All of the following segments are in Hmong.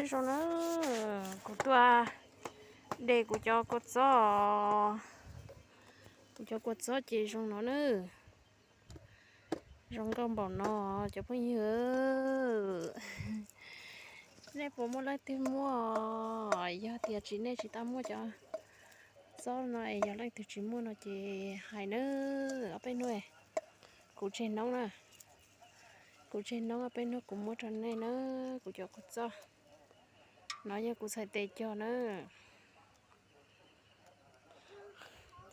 Zoo na, kuv tuaj de kuv cov kua txob, kuv cov kua txob ces zoo no na, zoo nkauj npaum no cov phooj ywg. Nej puas muaj leej twg muaj? Yog tias tsis, nej tsis tau muaj cov txob no es yog leej twg tsis muaj no ces hais na, ob peb hnub kuv tseg noob na, kuv tseg noob ob peb hnub kuv muab rau nej na, kuv cov kua txob. No yog kuv txhais tes cog na.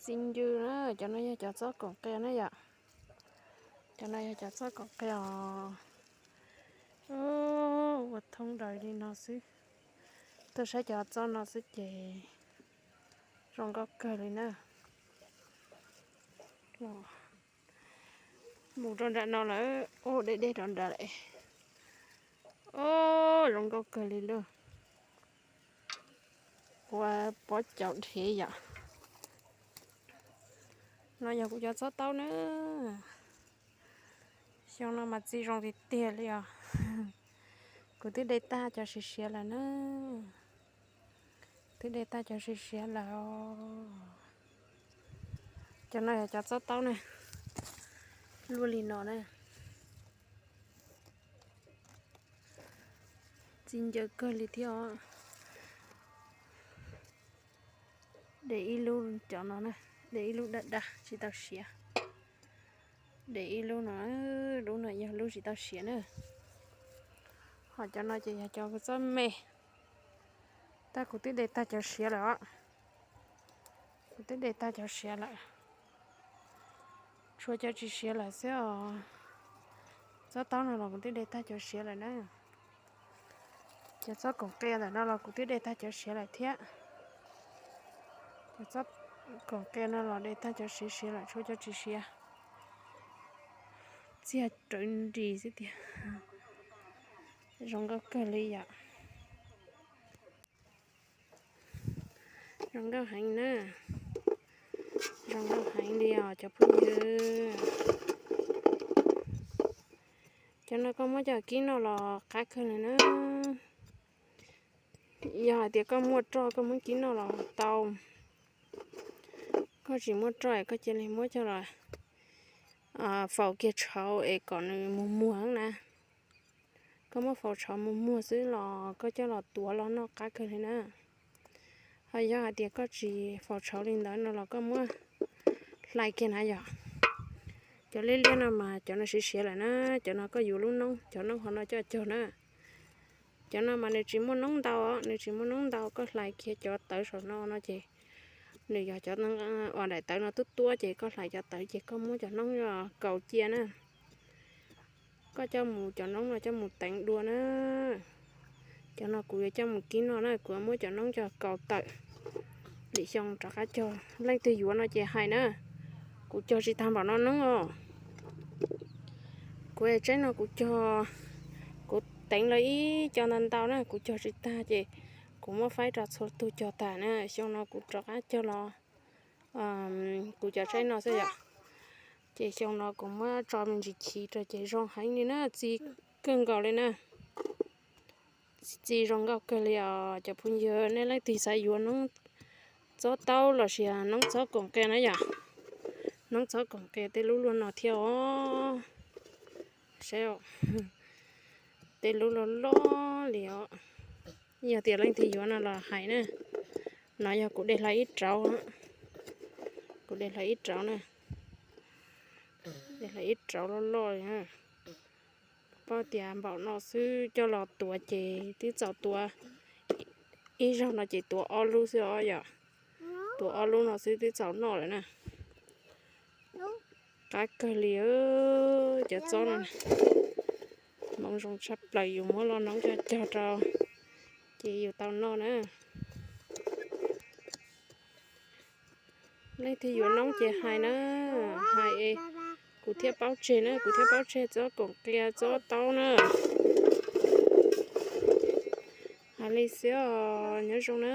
Txiv ncw na, cov no yog cov txob koom qia na yom. Cov no yog cov txob koom qia os. Ua thoob daws li no xwb. Tuaj saib cov txob no xwb ces zoo nkauj kawg li na. Mus rau nram no lawm, ua deb deb rau nram lawm. Ua zoo nkauj kawg li lauj. Ua pob caus dhev yom. No yog kuv cov txob taub na. Xyoo no mas txi zoo tiag tiag li os. Kuv twb de tag cov siav siav lawm na. Twb de tag cov siav siav lawm. Cov no yog cov txob taub na. Luaj li no na. Txi ncaws kawg li thiab os. De ib lub cov no na, de ib lub daj daj tsis tau siav. De ib lub no, lub no yog lub tsis tau siav na. Ho cov no ces yog cov txob me. Tab kuv twb de tag cov siav lawm os. Kuv twb de tag cov siav lawm. Tshuav cov tsis siav lawm xwb os. Txob taub no los kuv twb de tag cov siav lawm na. Cov txob koom qia ntawm no los kuv twb de tag cov siav lawm thiab. Cov txob koom qia no los de tag cov siav siav lawm, tshuav cov tsis siav. Txiag rawv nris xwb tiag. Zoo nkauj kawg li yom. Zoo nkauj heev na. Zoo nkauj heev li os cov phooj ywg. Cov no koj muab coj kib noj los qab kawg li na. Yog hais tias koj muaj roj koj muab kib noj los tau. Koj tsis muaj roj es koj cia li muab coj los faus kiag tshauv es kom nws muag muag na. Koj muab faus tshauv muag muag xwb los koj coj los tuav los noj qab kawg li na. Ho yog hais tias koj tsis faus tshauv li ntawd no los koj muab hlais kiag na yom. Cov liab liab no mas cov no siav siav lawm na, cov no koj yuav lub noob, cov noob hauv no coj cog na. Cov no mas nws tsis muaj noob ntau, nws tsis muaj noob ntau, koj hlais kiag cov tawv saum no no ces nws yog cov uas daim tawv no tuab tuab ces koj hlais cov tawv ces koj muab cov noob kaus cia na. Koj coj mus cov noob no coj mus teev dua na. Cov no kuv yuav coj mus kib noj na, kuv yuav muab cov noob coj kaus tawm. Lim xyoo rov qab cog, leej twg yuav no ces hais na. Kuv cog tsis tag npaum no noob os. Kuv tseeb no kuv cog, kuv teev lawv ib co ntau ntau na, kuv cog tsis tag ces kuv muab faib rau txhua tus cog tag na. Xyoo no kuv rov qab cog los kuv cov tseeb no xwb yom. Ces xyoo no kuv muab tso me ntsis chiv rau ces zoo heev li na, txi kawg nkaus li na. Txi zoo nkauj kawg li os cov phooj ywg, nej leej twg xav yuav noob txob taub los sis noob txob koom qia na yom. Noob txob koom qia tej lub luaj no thiab os. Saib, tej lub loj loj li os. Yog tias leej twg yuav no los hais na. No yog kuv de hlo ib rauv, kuv de hlo ib rauv na. De hlo ib rauv loj loj li. Paub tias npaum no xwb coj los tuav ces twb txaus tuav. Ib zaug no ces tuav ob lub xwb os yom. Tuav ob lub no xwb twb txaus noj lawm na. Qab kawg li cov txob no. Hmoov zoo tshaj plaws, yus muab los noob coj cog rau ces yus tau noj na. Leej twg yuav noob ces hais na, hais es kuv thiaj paub tseg na, kuv thiaj paub tseg txob koom qia txob taub na. Hais li xwb os, nyob zoo na.